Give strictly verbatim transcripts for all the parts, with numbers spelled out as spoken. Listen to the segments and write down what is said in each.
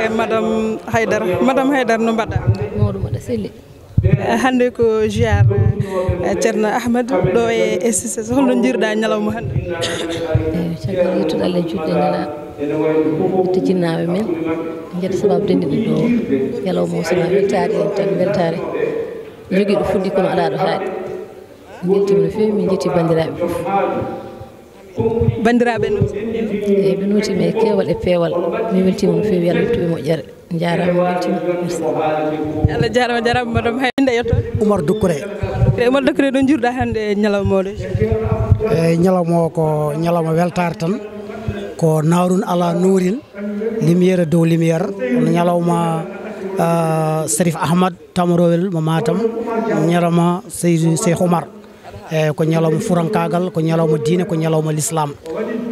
E madame Haydara, madame Haydara, no mbaɗɗa? Mawɗum, mbaɗa selli. Eh, hannde ko ziar, eh, Ceerno Ahmadu ɗo e S C C. Holno njiiruɗaa ñalawma hannde? Eyi, caggal yettude Allah e juulde e nelaaɗo, tijjinnaaɓe men, njedda sababu denndi ɗo ñalawma o, sona weltaade en tan, weltaare. Jogii ɗo fuɗɗi kono alaa ɗo haaɗi. Min mbeltiima no feewi, min njetti banndiraaɓe fof. Banndiraaɓe no? Eyi, ɓe notiima e keewal e peewal. Min weltiima no feewi, Allah yettu ɓe moƴƴere. Njaaraama, weltiima. Merci. Allah jaaraama, jaaraama, madame. Hay nde yetto? Oumar Doucouré. E Oumar Doucouré, ɗo njiiruɗaa hannde e ñalawma o ɗo? E ñalawma o ko ñalawma weltaare tan. Ko nawrun ala nuurin, lumière dow lumière. Kono ñalawma, ah, Serif Ahmad Tamarowel mo Matam, ñalawma Seydou Cheikh Oumar. E ko ñalawma furankaagal, ko ñalawma diine, ko ñalawma l'islam.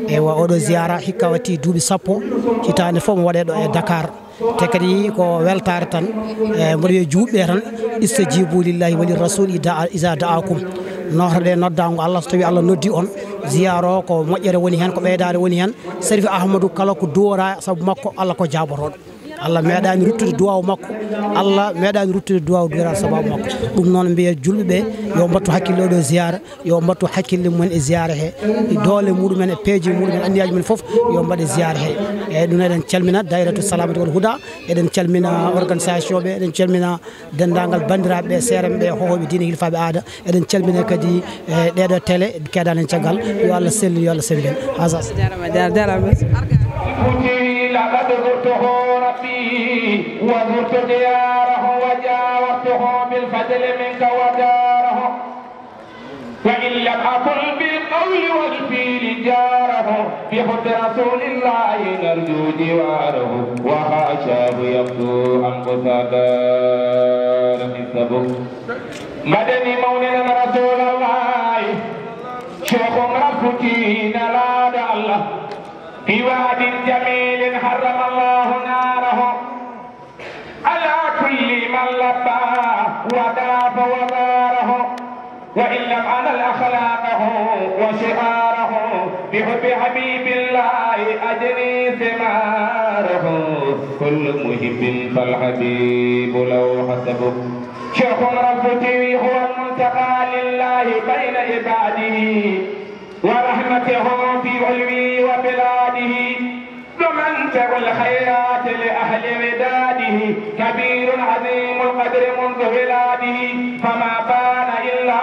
Eywa, oɗo ziyara hikka watti duuɓi sappo, hitaande fof mo waɗe ɗo e Dakar. Te kadi ko weltaare tan, e mboɗo wiya juuɓe tan, istajibu lillahi wa lirrasul ida, iza da'akum. Nootoɗe noddaango Allah, so tawi Allah noddi on, ziyara o ko moƴƴere woni heen, ko ɓeydaare woni heen. Serif Ahmadou kala ko duwora sabu makko, Allah ko jaabotoɗo. Allah meeɗaani ruttude duwaaw makko. Allah meeɗaani ruttude duwaaw duwiraade sababu makko. Ɗum noon mbiya julɓe ɓe yo mbattu hakkille oɗo ziyara, yo mbattu hakkille mumen e ziyara he, e doole muɗumen e peeje muɗumen, anniyaaji mumen fof yo mbaɗe ziyara he. Eyyi, ɗum eɗen calmina Dairatu Salamati wal Huda, eɗen calmina organisation ɓe, eɗen calmina denndaangal banndiraaɓe ɓe, seeremɓe ɓe, hohooɓe diine, hilfaaɓe aada. Eɗen calmina kadi, eh, ɗeɗo télé, keedani en caggal. Yo Allah sellin, yo Allah sembin. Asas. Jarama, jar-, jarama. Futi, لقد زرته ربي وزرت دياره وجاورته بالفضل منك وداره. وإن لم أكن بالقول والفعل جاره، بحب رسول الله نرجو جواره، وحاشاه يبدو أن قصادار حسبه. Mbaɗen ni mawninan Rasuulallahi, Cheikh Oumar Fouti nelaaɗo Allah, في واد جميل حرم الله ناره، على كل من لبى وطاف وزاره، وإن لم أنل أخلاقه وشعاره، بحب حبيب الله أجني ثماره، كل محب فالحبيب له حسبه. Cheikh Oumar Fouti هو المنتقى لله بين عباده، ورحمته في علوي وبلاده، ومنبع الخيرات لأهل وداده، كبير عظيم القدر منذ ولاده، فما بان إلا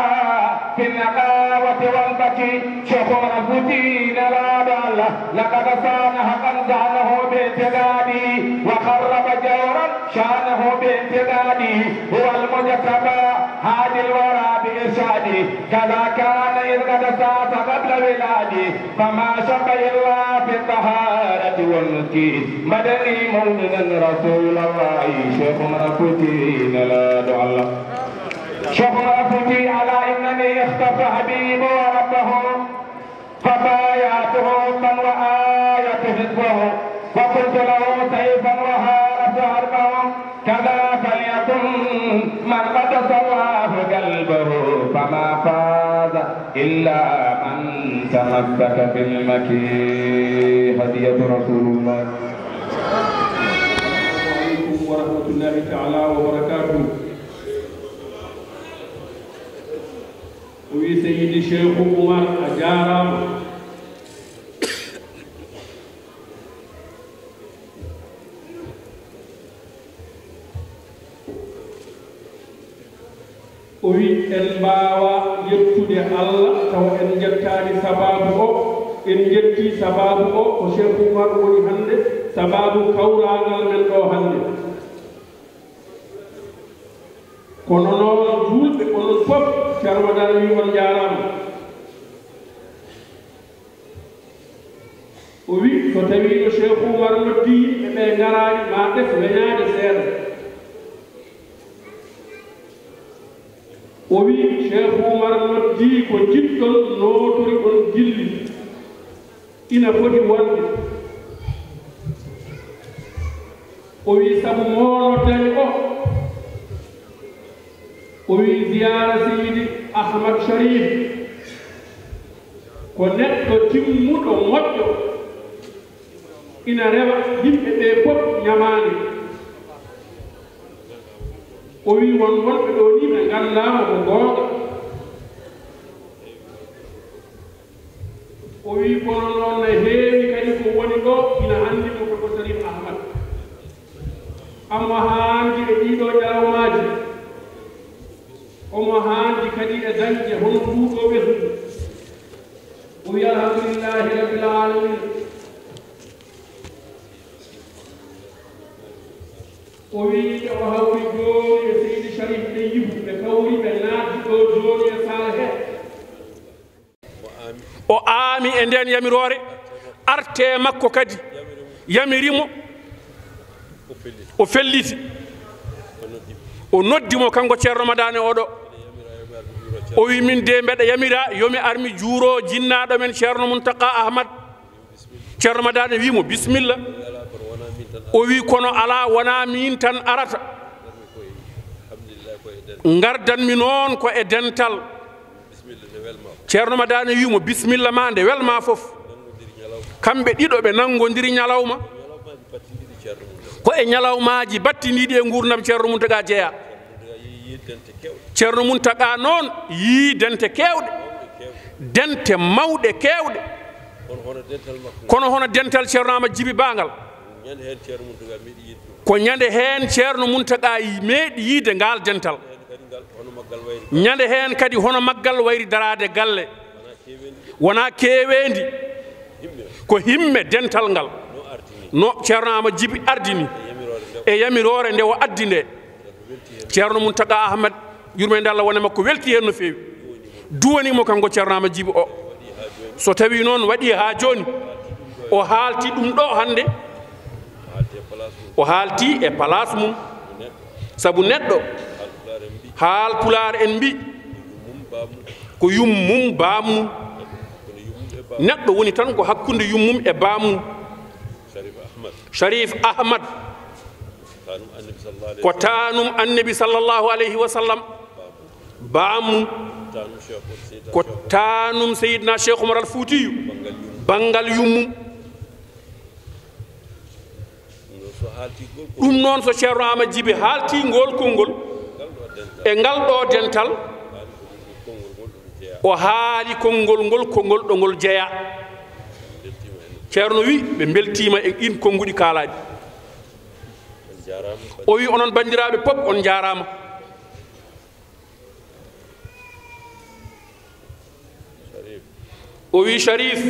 في النقاوة والبتي. Cheikh Oumar Fouti nelaaɗo Allah، لقد صان حقا زانه باعتقاده، وخرب جورا شانه بانتقاده، هو المجتبى هادي الورى بإرشاده، كذا كان إذ قد ساس قبل ولادي، فما شق إلا في الطهارة والنسك. Mbaɗen ni mawninan Rasuulallahi, Cheikh Oumar Fouti nelaaɗo Allah. Cheikh Oumar Fouti ألا إنني اخترت حبيبه وربه، فبايعته حبا وآية حزبه، وكنت له سيفا وحاربت حربه، كذا فليكن من قدس الله قلبه، فما فاز إلا من تمسك بالمكي. هدية رسول الله. السلام عليكم ورحمة الله تعالى وبركاته. O wi Seydi Cheikh Oumar a jaaraama. O wi, en mbaawa yettude Allah tawa en njettaani sabaabu o. En njetti sabaabu o, ko Cheikh Oumar woni hannde sabaabu kawraangal men ɗo hannde. Kono noon, juulɓe onon fof, Ceerno Madani wi on njaaraama. O wi, so tawiino Cheikh Oumar noddi yimɓe ɓe ngaraani, ma ɓes weñaade seeɗa. O wi, Cheikh Oumar noddi ko njiɗɗon nootori on gilli. Ina foti wonde. O wi, sabu mo noddani o. O wi, ziyaara Seydi Ahmad Sharif ko neɗɗo timmuɗo moƴƴo. Ina rewa yimɓe ɓe fof ñamaande. O wi, won wonɓe ɗo ni ɓe nganndaama ko goonga. O wi, kono noon ne heewi kadi ko woni ɗo ina anndi mo ko Sharif Ahmad. Omo haandi e ɗiɗo ñalawmaaji. Omo haandi kadi e dañde hono nduɗo ɓesngu. O wi, alhamdulillahi rabbil alamin. O wi, nde o hawri jooni e Seydi Sharif ɓe yihu, ɓe kawri, ɓe naatdi ɗo jooni e saal he. O aami e ndeen yamiroore, arte makko kadi yamiri mo, o felliti. O noddi mo kanko Ceerno Madani oɗo. O wi, min de mbeɗa yamira yo mi ar mi juuro jinnaaɗo men Ceerno Muntaka Ahmad. Ceerno Madani wi mo, bisimilla. O wi, kono alaa, wonaa miin tan arata. Ngardanmi noon ko e dental. Ceerno Madani wi mo, bisimilla ma, nde welma fof. Kamɓe ɗiɗo ɓe nanngodiri ñalawma. Ko e ñalawmaaji battindiiɗi e nguurndam Ceerno Muntaga jeyaa. Ceerno Muntaga noon yii dente keewɗe. Dente mawɗe keewɗe. Kono hono dental makko. Kono hono dental Ceerno Amadou Djiby Ba ngal. Ñande heen Ceerno Muntaga meeɗi yiide ɗum. Ko ñande heen Ceerno Muntaga meeɗi yiide ngaal dental. Heen kadi ngal, hono maggal wayri. Ñande heen kadi hono maggal wayri daraade galle. Wonaa keeweendi. Wonaa keeweendi. Himme. Ko himme dental ngal. No artini. No Ceerno Amadou Djiby ardini. E yamiroore nde. E yamiroore nde o addi nde. Ceerno Muntaga Ahmad, yurmeende Allah wona e makko, welti heen no feewi. Duwani mo kanko Ceerno Amadou Djiby o. So tawi noon waɗi haa jooni, o haalti ɗum ɗo hannde. O haalti e place mum. Sabu neɗɗo, haal Pulaar en mbi, ko yummum bammum. Neɗɗo woni tan ko hakkunde yummum e bammum. Sharif Ahmad. Taanum Annabi sallallahu alayhi Ko wa sallam. Taanum Annabi sallallahu alayhi wa sallam. Baamum. Taanum Cheikh Omar Seydi Ko Cheikh Omar. Taanum Seydina Cheikh Omar Al Fuutiyu. Banngal yummum. Banngal yummum. Ɗum noon so haalti ngol ko Ɗum noon so Ceerno Amadou Djiby haalti ngol konngol Ngal ɗo dental. E ngal ɗo dental. Haali ko ɗum konngol ngol ɗum jeyaa. O haali konngol ngol, konngol ɗo ngol jeyaa. Beltiima en. Ceerno wi, ɓe mbeltiima e ɗiin konnguɗi kaalaaɗi. On njaaraama. O wi, onon banndiraaɓe pop, on njaaraama. Sharif. O wi, Sharif,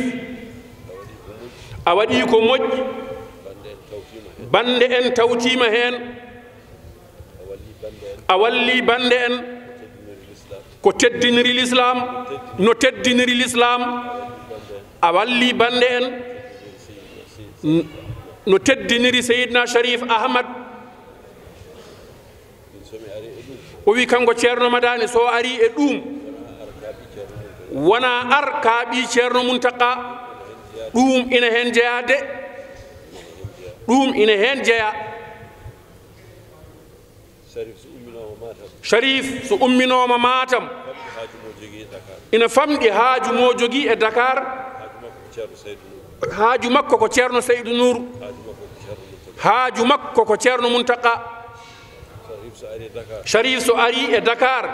A waɗi ko moƴƴi. A waɗi ko moƴƴi. Bannde en tawtiima heen. Bannde en tawtiima heen. A walli bannde en. A walli bannde en. Teddiniri Lislaam. Ko teddiniri Lislaam. No teddiniri Lislaam. A walli bannde en. N-, no teddiniri Seydina Sharif Ahmad. Min so mi ari e ɗum. O wi kanko Ceerno Madani, so o ari e ɗum, wona ar ka ɓii Ceerno Muntaka. Ɗum ina heen jeyaa de. Ɗum ina heen jeyaa. Sharif so umminooma Matam. Sharif so umminooma Matam. Famɗi haaju mo jogii e Dakar. Ina famɗi haaju mo jogii e Dakar. Haaju makko ko Ceerno Seydou Nour. Haaju makko ko Ceerno Seydou Nour. Haaju makko ko Ceerno Moustapha. Haaju makko ko Ceerno Muntaka. Sharif so ari Dakar. Sharif so ari e Dakar.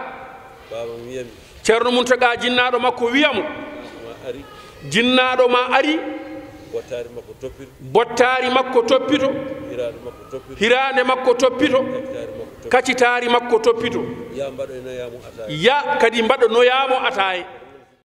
Baaba mi wiyami. Ceerno Muntaka jinnaaɗo makko wiyamo. Ma ari. Jinnaaɗo ma ari. Bottaari makko toppito. Bottaari makko toppito. Hiraande makko toppito. Hiraande makko toppito. Hectaare makko Kacitaari makko toppito. Ya kadi mbaɗonoyaamo ataaye.